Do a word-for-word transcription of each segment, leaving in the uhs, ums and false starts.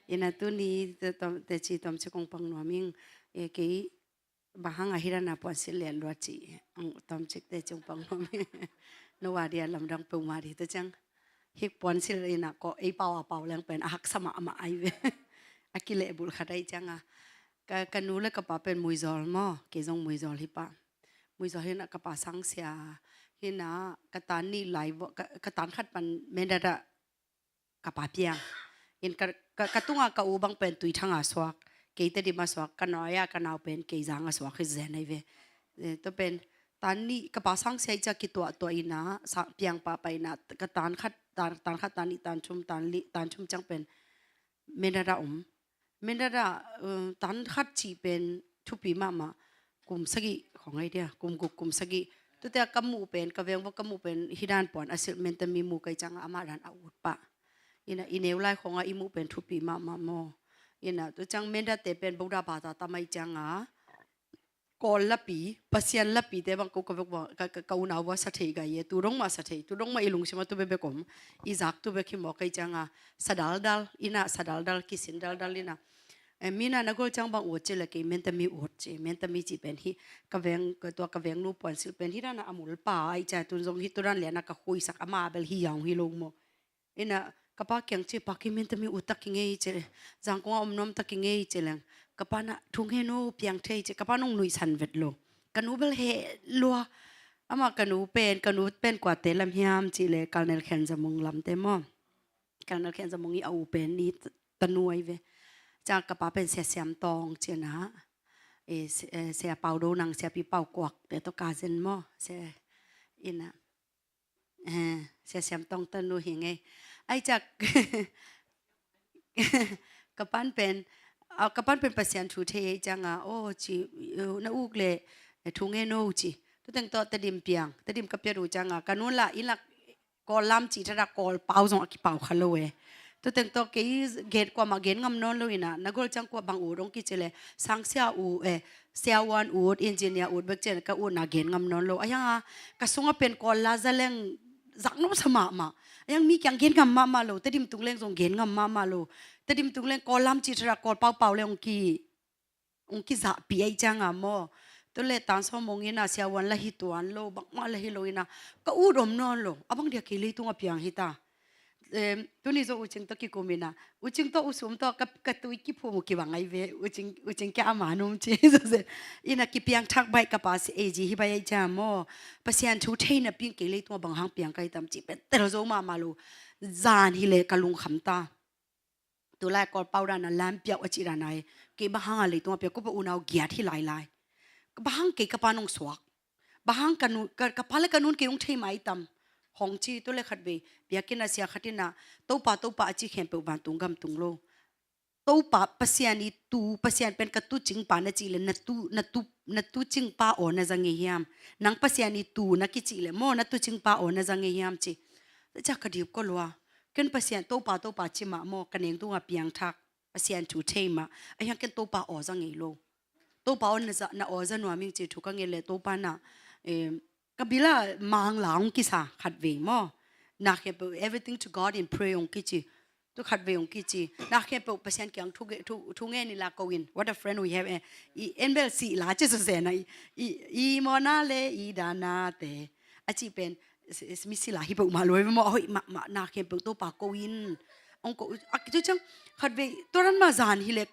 Ina tuni te tom, teci tomcik hong pang nuam ing. E, kei bang hang a hi dan a puansilh lian lua ci, ang tomcik teci hong pang nuam ing. No a dia lamdang peuhmah di, tua ciang hih puansilh ina ko ei pau a pau leng pen a haksa mahmah ahi ve. A kilehbulh khat ahi ciang a, ka, ka nu le ka pa pen Muizawl maw, kei zong Muizawl hi pah. Muizawl hi na, ka pa Sangsia hi na, ka tan nih lai vo, ka, ka tan khat pan Mindat ah ka pa piang. In ka, ka, ka tunga ka u bang pen Tuithang a suak, kei Tedim a suak, ka nuai a ka nau pen Keizang a suak hi zen ahi ve. E, tua pen tan nih, ka pa Sangsia i ciang kituahtuah ina, sa, piang pahpah ina, ka tan khat, tan, tan khat, tan nih, tan thum, tan li, tan thum ciang pen Mindat ah om. Mindat ah, uh, tan khat cih pen thupi mahmah, kum sagih khong ahi dia, kum guk, kum sagih. Tuate a ka muh pen, ka veng vo ka muh pen hi dan puan a silh Mindat mi mu ka hi ciang a, amah dan a ut pah. Ina i neu lai khong a i muh pen thupi mahmah maw. Ina tua ciang Mindat te pen Buddha bata tam ahi ciang a, Kawl lapi, Pasian lapi te bang ko ka vek vo, ka, ka, ka unau vo sa thei gai e, tu dong mah sa thei, tu dong mah i lungsim a tu bekbek om, i zak tu bek hi maw ka hi ciang a, sa daldal, ina sa daldal, kisin daldal ina. E, mi na na gol ciang bang ut ci le kei Mindat mi ut ci, Mindat mi ci pen hi, ka veng, ka tua ka veng nu puansilh pen hi dan a a mul pa ahi ciang tun zong hi tu dan lian a ka khuisak ama bel hi yang hi lo maw. Ina ka pa kiang ci, pa kei Mindat mi ut tak i ngei ci le, Zangkong a om nuam tak i ngei ci leng. Ka pa na thu ngen o piang thei ci, ka pa nong nuihsan vet lo. Ka nu bel he lua. Amah ka nu pen, ka nu pen kuate lam hiam ci le, Colonel Khen Za Mung lam te maw. Colonel Khen Za Mung i a u pen ni t-, tanu ahi ve. Ciang ka pa pen Sia Siam Tawng ci na. E, si-, e, Sia Pau Do Nang, Sia Pi Pau Kuak te to cousin maw. Sia ina. Eh, Sia Siam Tawng tanu hi ngei. Ahi ciang ka pan pen, a, ka pan pen Pasian thu thei ahi ciang a, o ci, eh, na uk le, eh, thu ngen o ci. Tua teng tawh Tedim piang, Tedim ka piat uh ciang a, ka nu la, i lak Kawl lam cih thadah Kawl pau zong a kipau kha lo e. Tua teng tawh kei gen kuamah gen ngam nawn lo ina, na gol ciang kua bang ut hong kici le, Sangsia ut, eh, siavuan ut, engineer ut bek ciang ka utna gen ngam nawn lo. Ahi hang a, ka sungah pen Kawl la za leng zak nuam sa mahmah. Ahi hang mi kiang gen ngam mahmah lo, Tedim tung leng zong gen ngam mahmah lo. Tedim tung leng Kawl lam cih thadah Kawl paupau leng hong ki, hong kizahpih ahi ciang a maw. Tua le tan sawm hong ina siavuan la hi tuan lo, bangmah la hi lo ina, ka ut om nawn lo. A bang dia kei leitung a piang hi ta. Em, tuni zong U Cing tawh kikum ina, U Cing tawh U Sum tawh ka, ka tui kiphum uh kibang ahi ve, U Cing, U Cing kia a man um ci. Ina kipiang thak baih ka pa si A G hi baih ahi ciang maw. Pasian thu thei napi in kei leitung a bang hang piang ka hi tam cih pen tel zo mahmah lo. Zan hi le ka lungkham ta. Tulai Kawl pau dan a lampiau a cih dan a hi. Kei bang hang a leitung a piang, ko pa unau giat hi lailai. Bang hang kei ka pa nong suak. Bang hang ka nu, ka, ka pa le ka nun kei hong thei mai tam. Hong ci tua le khat vei. Biakinn a sia khat ina, Topa, Topa a ci khempeuh vantung gam tung lo. Topa, Pasian i tu, Pasian pen ka tucingpa na cih le, na tu, na tu, na tucingpa aw na za ngei hiam. Nang Pasian i tu na kicih le, maw na tucingpa aw na za ngei hiam ci. Tua ciang ka dip ko lua. Ken Pasian Topa, Topa ci mah maw, ka neng tungah piangthak. Pasian thu thei mah. Ahi hang ken Topa aw za ngei lo. Topa aw na za, na aw za nuam ing ci thu ka nget le Topa na, eh, ka bil ah mangla hong kisa khat vei maw. Na khempeuh, everything to God in prayer hong kici. Tu khat vei hong kici. Na khempeuh Pasian kiang thu nge, thu, thu ngen inla ko in. What a friend we have, eh. I en bel sih la ci suse na i, i, i mawhna le i dana te. A cih pen, s-, s-, mi sih la hi peuhmah lo hi maw, hoih mahmah na khempeuh Topa ko in. Hong ko, a kici ciang, khat vei, tua dan mah zan hi le,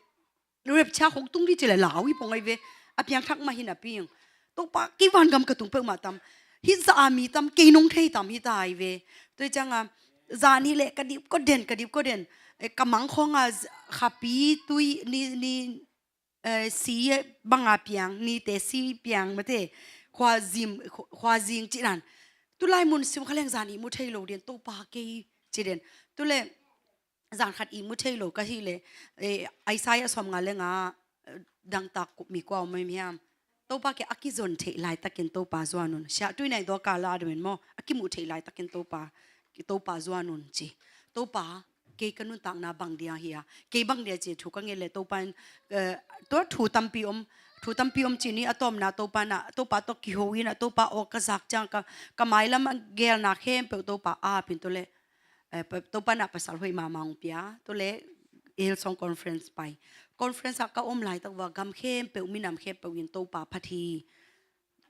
rapture hong tung ding ci le lau hi pong ahi ve. A piangthak mah hi napi in. Topa, kei vangam ka tung peuhmah tam. Hih zah a mi tam, kei nong thei tam hi ta ahi ve. Tua ciang a, zan hi le ka dip ko den, ka dip ko den. Eh, ka mang khong a z-, khapi tui ni, ni, eh, si banga piang, nite si piang mate. Khua zim, khua, khua zing ci dan. Tulai mun sim kha leng zan ihmu thei lo den, Topa kei ci den. Tule, zan khat ihmu thei lo ka hi le, eh, Isaiah sawmnga le nga, eh, dangtak mi kua om hiam. Topa kiang a kizon theih laitakin Topa zuan un. Sia tui nai dawka la a demin maw, a kimuh theih laitakin Topa, Topa zuan un ci. Topa, kei ka nuntakna bang dia hi a. Kei bang dia ci thu ka nget le Topa in, eh, tua thu tampi om, thu tampi om ci ni a tawpna Topa na, Topa tawh kiho in a Topa aw ka zak ciang ka, ka mailam a gelna khempeuh Topa a pin tule. Eh, pa-, Topa na pasal hoih mahmah hong pia. Tule, Hillsong Conference pai. Conference ah ka om laitak uh ah gam khempeuh, minam khempeuh in Topa phat hi.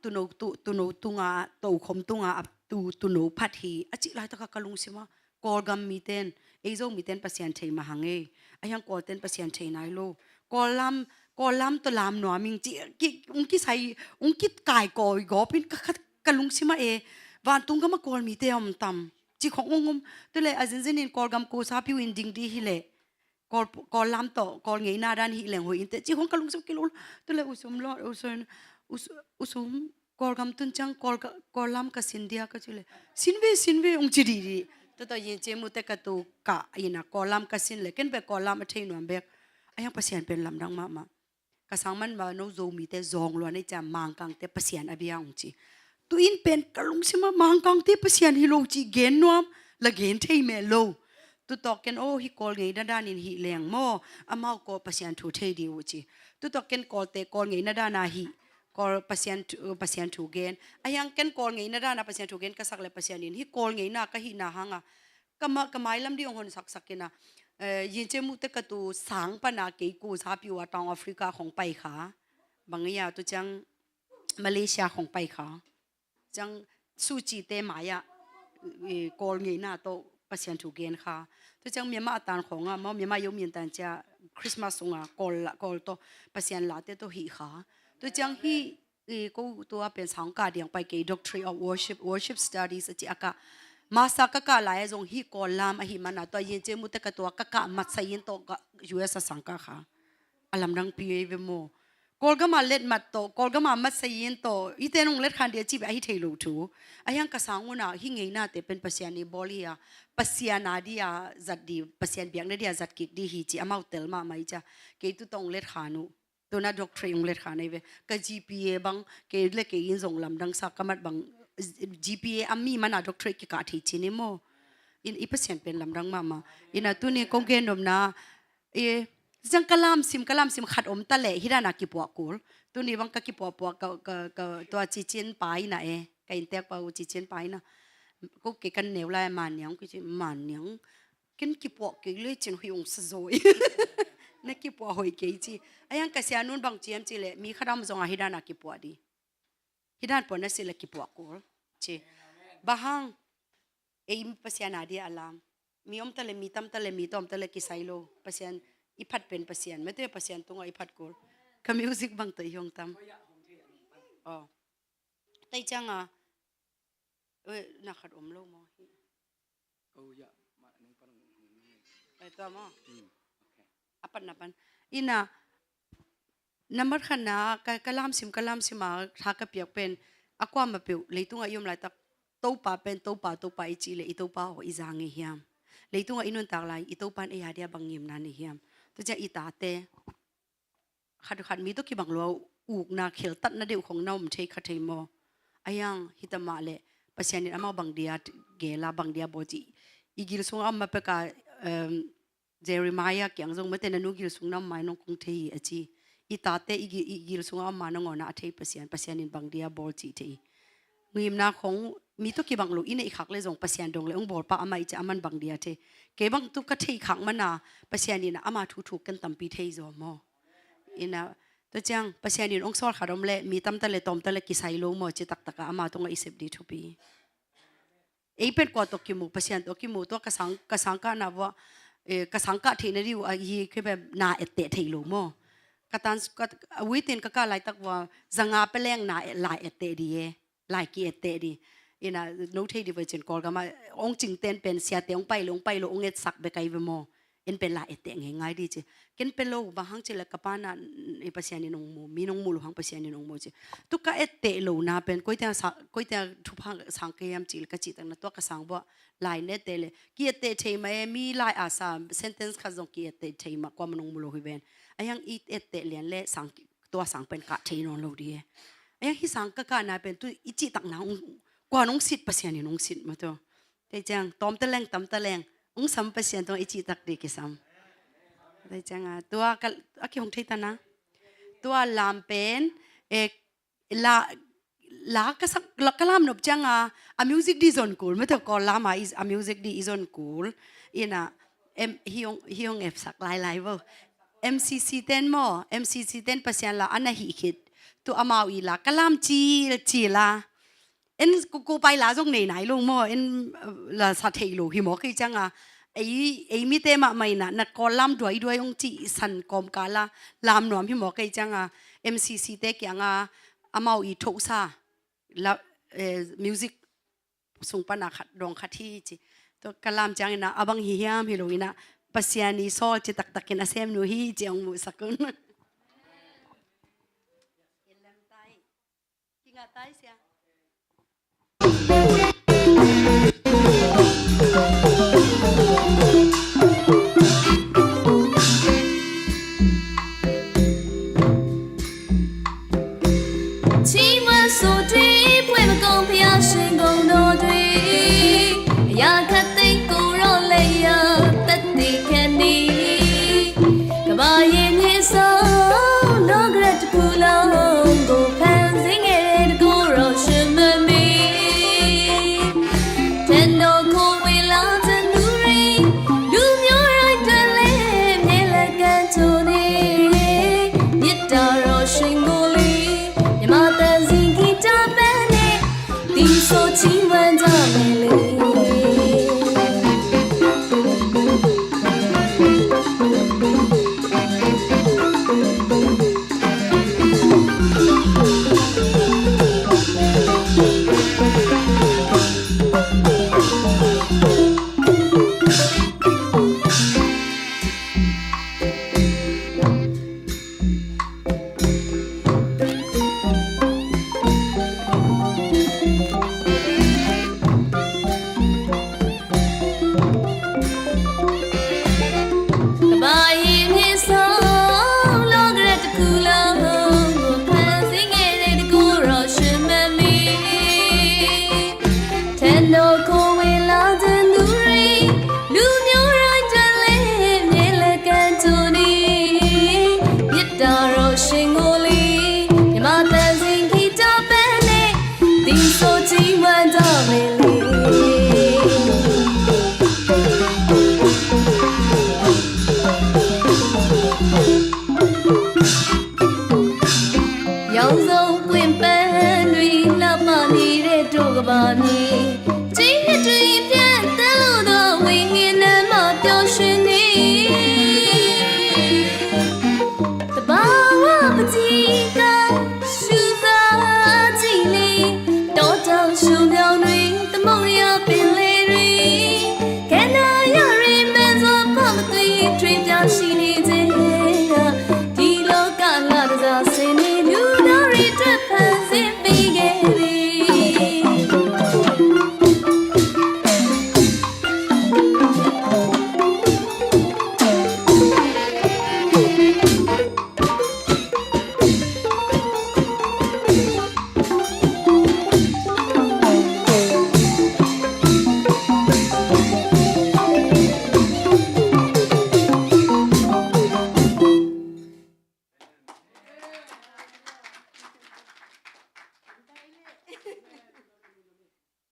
Tuuno, tu, tuuno tunga, tokhom tunga a tu, tuuno phat hi a cih laitak ah ka lungsim ah Kawlgam mite in, ei Zomite in Pasian thei mah hang ei, a hiang Kawlte in Pasian thei nai lo. Kawl lam, Kawl lam tawh lam nuam ing ci, ki, ung kisai, ung kikaikawi gawp in ka, ka, ka lungsim ah e, vantung gam ah Kawl mite om tam ci khong ung um. Tu leh a zinzin in Kawlgam kusapi uh in ding di hi leh Kawl, Kawl lam tawh Kawl ngeina dan hih leng hoih inteh ci khong ka lungsim kilul. Tu leh U Sum lo, U Sum, U Sum, U Sum, Kawlgam tun ciang Kawl, Kawl lam ka sin dia ka ci leh, sin ve, sin ve, ung ci didi. Tu tawh Yince Mute ka tu kah in ah Kawl lam ka sin leh ken bek Kawl lam a thei nuam bek. A hiang Pasian pen lamdang mahmah. Ka sang man mah no Zomite zong lua nei cia Mangkangte Pasian a bia ung ci. Tu in pen ka lungsim ah Mangkangte Pasian hi lo ci gen nuam, la gen thei meh lo. Tu tawh ken aw hih Kawl ngeina dan in hih leng maw, amau Kawl Pasian thu thei di uh ci. Tu tawh ken Kawlte Kawl ngeina dan ah hih Kawl Pasian thu, Pasian thu gen. A hiang ken Kawl ngeina dan ah Pasian thu gen ka sak leh Pasian in hih Kawl ngeina ka hihna hang ah ka ma, ka mailam di ong hon saksak in ah, eh, Yince Mute ka tu sang pan ah kei kusapi uh ah Tang Africa khong pai kha. Bang ia tu ciang Malaysia khong pai kha. Ciang Suu Kyi te mai ah, eh, Kawl ngeina tawh Pasian thu gen kha. Tu ciang Myanmar a tan khong ah maw, Myanmar yo min tan cia Christmas sung ah Kawl la, Kawl tawh Pasian late tawh hih kha. Tu ciang hih, i, ko tua pen sang kah diang pai kei, Doctorate of Worship, Worship Studies a ci a kah. Masa ka kah lai ah zong hih Kawl lam ahih man ah tua Yince Mute ka tua ka kah mat sa in tawh ka U S a sang kah kha. A lamdang pi ei ve maw. Kawlgam ah let mat tawh, Kawlgam ah mat sa in tawh, hihte nong let khan dia ci bek ahi thei lo thu. A hiang ka sang un ah hih ngeinate pen Pasian i bawl hi a, Pasian a dia zat di, Pasian biakna dia zat kik di hi ci amau tel mahmah i cia. Kei tu tawh ong let khan uh. Tu na doctorate ong let khan ei ve. Ka G P A bang, kei le kei in zong lamdang sa ka mat bang, G P A a mi man ah doctorate kikah thei ci ni maw. In i Pasian pen lamdang mahmah. In ah tuni kong gen nopna, i, ciang ka lamsim, ka lamsim khat om ta leh, hih dan ah kipuah kul. Tuni bang ka kipuahpuah ka, ka, ka, tua Cicin pa in ah e, ka innteek pa uh Cicin pa in ah. Ko kei kan neu lai Maniang, kici Maniang. Ken kipuah kei le cin hoih ong sa zaw i. Na kipuah hoih kei ci. A hiang ka sianun bang ci hiam ci leh, mi khat a om zong ah hih dan ah kipuah di. Hih dan puah na si leh kipuah kul ci. Bang hang, ei Pasian a dia a lam. Mi om ta leh, mi tam ta leh, mi tawm ta leh kisai lo. Pasian, i phat pen Pasian. Mete Pasian tungah i phat kul. Ka music bang tawh i hong tam. Oh. Tai ciang a, eh, na khat om lo maw. Oh, ya. Ma, neng pan. Eh, tua maw. Hmm. Okay. A pan na pan. In ah, nambat khatna, ka, ka lamsim, ka lamsim a, tha ka piak pen, a kuamah peuh, leitung ah i om laitak, Topa pen, Topa, Topa i cih leh, i Topa aw i za ngei hiam. Leitung ah i nuntak lai, i Topa in ei a dia bang ngimna nei hiam. Tu ciang i tate, khat khat mi tawh kibang lua ukna kheltatna deuh khong na om thei kha thei maw. A hiang hita mah leh Pasian in amau bang dia gel a bang dia bawl ci. I gil sungah a om ma pek a, em, Jeremiah kiang zong mate na nu gil sung na om mai nong kong thei hi a ci. I tate i gi-, i gil sungah a om ma nangawn ah a thei Pasian, Pasian in bang dia bawl ci thei. Ngimna khong mi tawh kibang lo i neih khak leh zong Pasian dong leh ong bawl pah amah i ci a, aman bang dia thei. Kei bang tu ka thei khak man a Pasian in ama thu thuk ken tampi thei zaw maw. In ah, tua ciang Pasian in ong sawl khat om leh mi tam ta leh tawm ta leh kisai lo maw ci taktak a ama tungah i sep di thupi. Ei pen kua tawh kimu, Pasian tawh kimu, tua ka sang, ka sang kahna vua, eh, ka sang kah theihna di uh ahi kei pen na etteh thei lo maw. Ka tan, ka, a uitin ka kah laitak vua, zanga pia leng na et, lai etteh di e. Lai ki etteh di. In ah, no thei di vua cin Kawlgam ah, ong cingten pen siate ong pai lo, ong pai lo, ong etsak bek ai ve maw. En pen lai etteh ngeingai di ci. Ken pen lo, bang hang ci leh ka pa na, i Pasian in ong mu, mi nong mu lo hang Pasian in ong mu ci. Tu ka etteh lo na pen, koite sa, koite thupha sang kei hiam ci leh ka cih tak na tua ka sang vua, lai ne etteh leh. Ki etteh thei mah e, mi lai a sa, sentence khat zong ki etteh thei mah, kuamah nong mu lo hi ven. A hiang i etteh lian leh sang, tua sang pen kah thei nawn lo di e. A hiang hih sang ka kahna pen tu i cih tak na ong, kua nong sit Pasian in ong sit mah tu. Tei ciang, tawm ta leng, tam ta leng, ong sam Pasian tungah i cih tak di kisam. Tei ciang a, tua ka, a kihong thei ta na. Tua lam pen, eh, la, la ka sak, la ka lam nop ciang a, a music di zon kul, mate Kawl lam a, i, a music di i zon kul. In ah, Em, hih hong, hih hong epsak lailai vo. M C C ten maw, M C C ten Pasian la a na hih khit. Tu amau i la ka lam cilcil a. En kuku pai la zong nei nai lo maw, en, uh, la sa thei lo hi maw kei cianga. Ei, ei mite mahmah ina, na Kawl lam duaiduai hong cih san kawmkal a lam nuam hi maw kei cianga. M C C te kianga amau i thosa la, eh, music sung pana khat, dawng khat hi ci. Tua ka lam ciangina, a bang hi hiam hi lo ina, Pasian i sawl ci taktakin a sem nu hi ci hong muhsak un. Kingah tai sia.